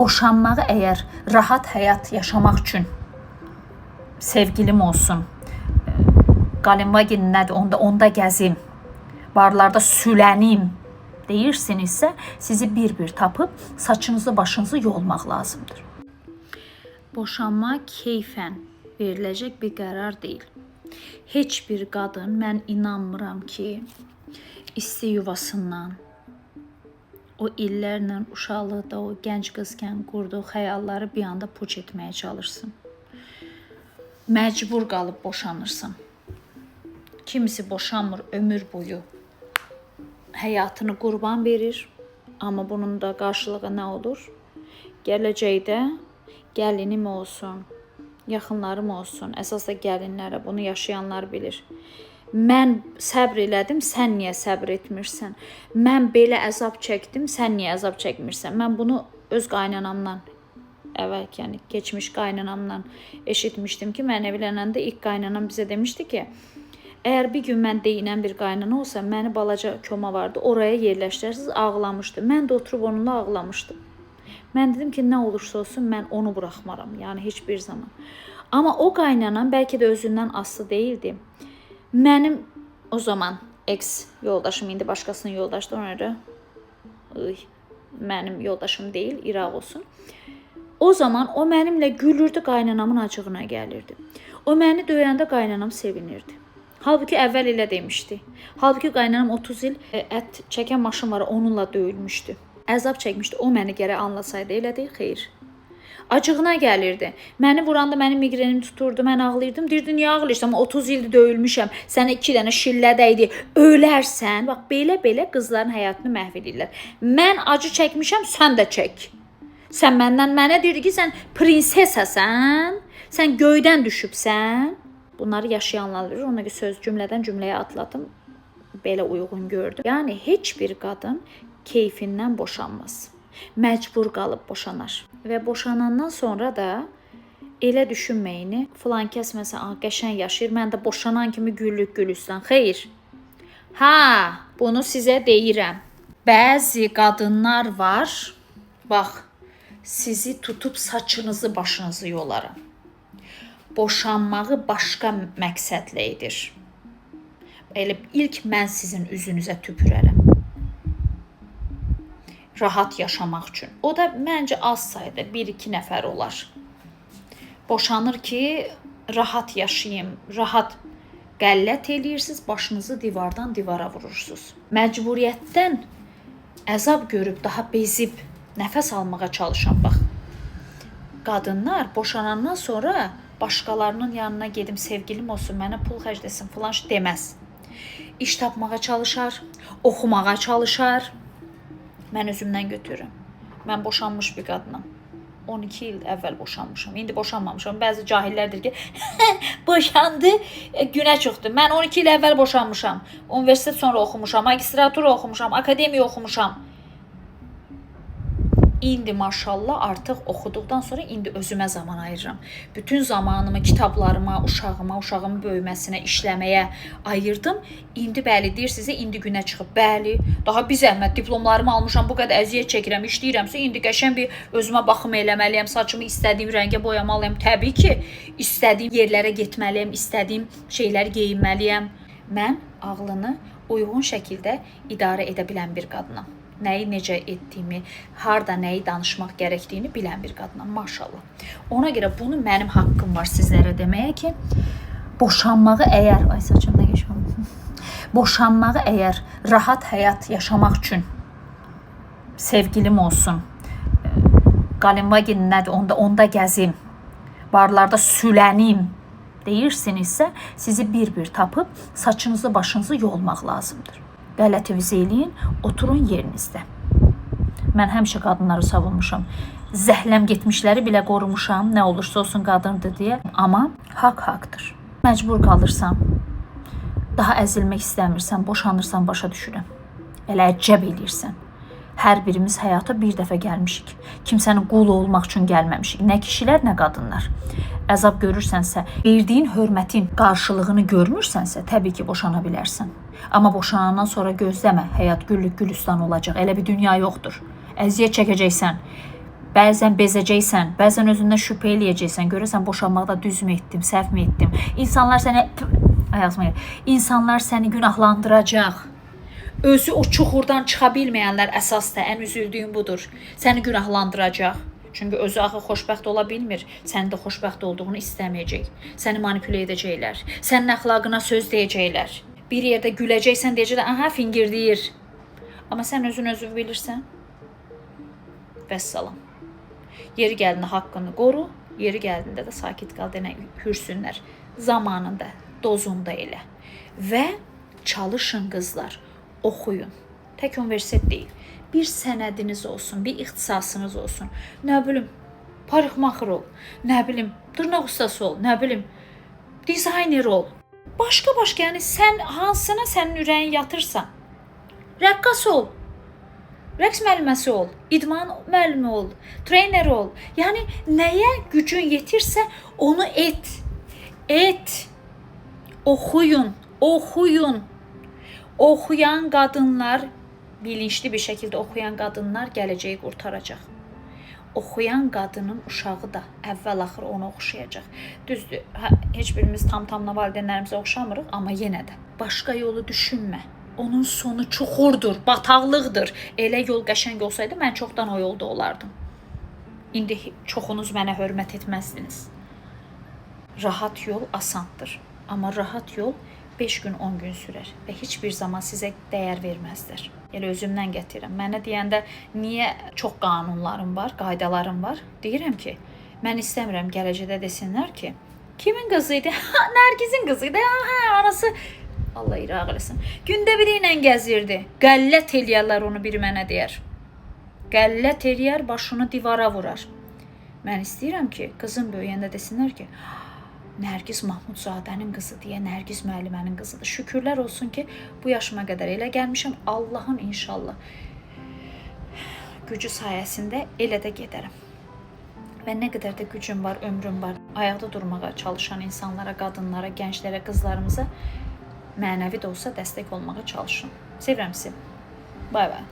Boşanmağı əgər rahat həyat yaşamaq üçün sevgilim olsun, Qalinvagin nədir, onda gəzim, barlarda sülənim deyirsinizsə, sizi bir-bir tapıb saçınızı başınızı yolmaq lazımdır. Boşanma keyfən veriləcək bir qərar deyil. Heç bir qadın, mən inanmıram ki, isti yuvasından o illərlə uşaqlıqda, o gənc qızkən qurduğu xəyalları bir anda puç etməyə çalışsın. Məcbur qalıb boşanırsan. Kimisi boşanmır, ömür boyu həyatını qurban verir, amma bunun da qarşılığı nə olur? Gələcəkdə gəlinim olsun, yaxınlarım olsun, əsas da gəlinlərə bunu yaşayanlar bilir. Mən səbr elədim, sən niyə səbr etmirsən? Mən belə əzab çəkdim, sən niyə əzab çəkmirsən? Mən bunu öz qaynanamdan, əvvəlki, yəni keçmiş qaynanamdan eşitmişdim ki, mən evlənəndə ilk qaynanam bizə demişdi ki, əgər bir gün mən deyinən bir qaynana olsa, məni balaca koma vardı, oraya yerləşdirərsiniz, ağlamışdı. Mən də oturub onunla ağlamışdım. Mən dedim ki, nə olursa olsun mən onu buraxmaram, yəni heç bir zaman. Amma o qaynanam bəlkə də özündən asılı deyildi. Mənim o zaman ex yoldaşım, indi başqasının yoldaşıdır, ona görə mənim yoldaşım deyil, İraq olsun. O zaman o mənimlə gülürdü, qaynanamın acığına gəlirdi. O məni döyəndə qaynanam sevinirdi. Halbuki əvvəl elə demişdi. Halbuki qaynanam 30 il ət çəkən maşın var, onunla döyülmüşdü. Əzab çəkmişdi. O məni gərək anlasaydı, elə deyil, xeyr. Acığına gəlirdi. Məni vuranda mənim miqrenim tuturdu, mən ağlayırdım. Deyirdi, niyə ağlayırsan? Amma 30 ildir döyülmüşəm. Sənə 2 dənə şillə dəydi. Ölərsən. Bax, belə-belə qızların həyatını məhv edirlər. Mən acı çəkmişəm, sən də çək. Sən məndən, mənə deyirdi ki, sən prinsesasan, sən göydən düşübsən. Bunları yaşayanlar bilir. Ona görə söz cümlədən cümləyə atladım. Belə uyğun gördüm. Yəni heç bir qadın keyfindən boşanmaz. Məcbur qalıb boşanar. Və boşanandan sonra da elə düşünməyini, filan kəs məsələn qəşəng yaşayır, mən də boşanan kimi güllük gülüstan. Xeyr. Ha, bunu sizə deyirəm. Bəzi qadınlar var, bax, sizi tutub saçınızı başınızı yolaram. Boşanmağı başqa məqsədlə edir. Elə ilk mən sizin üzünüzə tüpürərəm. Rahat yaşamaq üçün. O da məncə az sayda 1-2 nəfər olar. Boşanır ki, rahat yaşayım, rahat qəllət eləyirsiniz, başınızı divardan divara vurursunuz. Məcburiyyətdən əzab görüb, daha bezib, nəfəs almağa çalışan bax. Qadınlar boşanandan sonra başqalarının yanına gedim, sevgilim olsun, mənə pul xərcləsin filan deməz. İş tapmağa çalışar, oxumağa çalışar. Mən özümdən götürürəm. Mən boşanmış bir qadınam. 12 il əvvəl boşanmışam. İndi boşanmamışam. Bəzi cahillər deyir ki, boşandı, günə çıxdı. Mən 12 il əvvəl boşanmışam. Universitet sonra oxumuşam, magistratura oxumuşam, akademiya oxumuşam. İndi maşallah artıq oxuduqdan sonra indi özümə zaman ayırıram. Bütün zamanımı kitablarıma, uşağıma, uşağımın böyüməsinə, işləməyə ayırdım. İndi bəli deyirsinizsə, indi günə çıxıb. Bəli, daha bir zəhmət diplomlarımı almışam, bu qədər əziyyət çəkirəm, işləyirəmsə, indi qəşəng bir özümə baxım eləməliyəm, saçımı istədiyim rəngə boyamalıyam. Təbii ki, istədiyim yerlərə getməliyəm, istədiyim şeyləri geyinməliyəm. Mən ağlını uyğun şəkildə idarə edə bilən bir qadınam. Nəyi necə etdiyimi, harda nəyi danışmaq gərəkdiyini bilən bir qadınam, maşallah. Ona görə bunu mənim haqqım var sizlərə deməyə ki, boşanmağı əgər, ay saçım nə qəşəng oldu. Boşanmağı əgər rahat həyat yaşamaq üçün sevgilim olsun, Qalinvagin nədir, onda gəzim, barlarda sülənim deyirsinizsə, sizi bir-bir tapıb saçınızı başınızı yolmaq lazımdır. Qələtinizi eləyin, oturun yerinizdə. Mən həmişə qadınları savunmuşam. Zəhləm getmişləri belə qorumuşam, nə olursa olsun qadındır deyə. Amma haqq haqdır. Məcbur qalırsan, daha əzilmək istəmirsən, boşanırsan, başa düşürəm. Elə əcəb eləyirsən. Hər birimiz həyata bir dəfə gəlmişik. Kimsənin qulu olmaq üçün gəlməmişik. Nə kişilər, nə qadınlar. Əzab görürsənsə, verdiyin hörmətin qarşılığını görmürsənsə, təbii ki, boşana bilərsən. Amma boşanandan sonra gözləmə, həyat güllük gülistan olacaq. Elə bir dünya yoxdur. Əziyyət çəkəcəksən. Bəzən bezəcəksən, bəzən özündən şübhə eləyəcəksən. Görəsən boşanmaqda düzmü etdim, səhvmi etdim? İnsanlar səni ay ağzıma gəlir. İnsanlar səni günahlandıracaq. Özü o çuxurdan çıxa bilməyənlər əsas da ən üzüldüyüm budur. Səni günahlandıracaq. Çünki özü axı xoşbəxt ola bilmir. Sənin də xoşbəxt olduğunu istəməyəcək. Səni manipulə edəcəklər. Sənin əxlaqına söz deyəcəklər. Bir yerdə güləcəksən, deyəcəklər, aha fingirdəyir. Amma sən özün özünü bilirsən. Vəssalam. Yeri gəldiyində haqqını qoru, yeri gəldiyində də sakit qal denə hürsünlər. Zamanında, dozunda elə. Və çalışın qızlar, oxuyun. Tək universitet deyil. Bir sənədiniz olsun, bir ixtisasınız olsun. Nə bilim, parikmaxır ol, nə bilim, dırnaq ustası ol, nə bilim, dizayner ol. Başqa-başqa, yəni sən hansına sənin ürəyin yatırsa, rəqqas ol, rəqs müəlliməsi ol, idman müəllimi ol, trener ol. Yəni nəyə gücün yetirsə onu et. Et. Oxuyun, oxuyun. Oxuyan qadınlar, bilinçli bir şəkildə oxuyan qadınlar gələcəyi qurtaracaq. Oxuyan qadının uşağı da əvvəl-axır ona oxşayacaq. Düzdür, hə, heç birimiz tam-tamına valideynlərimizə oxşamırıq, amma yenə də başqa yolu düşünmə. Onun sonu çuxurdur, bataqlıqdır. Elə yol qəşəng olsaydı mən çoxdan o yolda olardım. İndi çoxunuz mənə hörmət etməzdiniz. Rahat yol asandır. Amma rahat yol 5 gün, 10 gün sürər və heç bir zaman sizə dəyər verməzlər. Elə özümdən gətirirəm. Mənə deyəndə niyə çox qanunlarım var, qaydalarım var? Deyirəm ki, mən istəmirəm gələcəkdə desinlər ki, kimin qızı idi? Ha, Nərgizin qızı idi. Ha, anası Allah iraq eləsin. Gündə biri ilə gəzirdi. Qəllət eləyərlər onu biri mənə deyər. Qəllət eləyər, başını divara vurar. Mən istəyirəm ki, qızım böyüyəndə desinlər ki, Nərgiz Mahmudzadənin qızı deyə Nərgiz müəllimənin qızıdır. Şükürlər olsun ki, bu yaşıma qədər elə gəlmişəm. Allahın inşallah gücü sayəsində elə də gedərəm. Və nə qədər də gücüm var, ömrüm var, ayaqda durmağa çalışan insanlara, qadınlara, gənclərə, qızlarımıza mənəvi də olsa dəstək olmağa çalışın. Sevirəm sizi. Bay bay.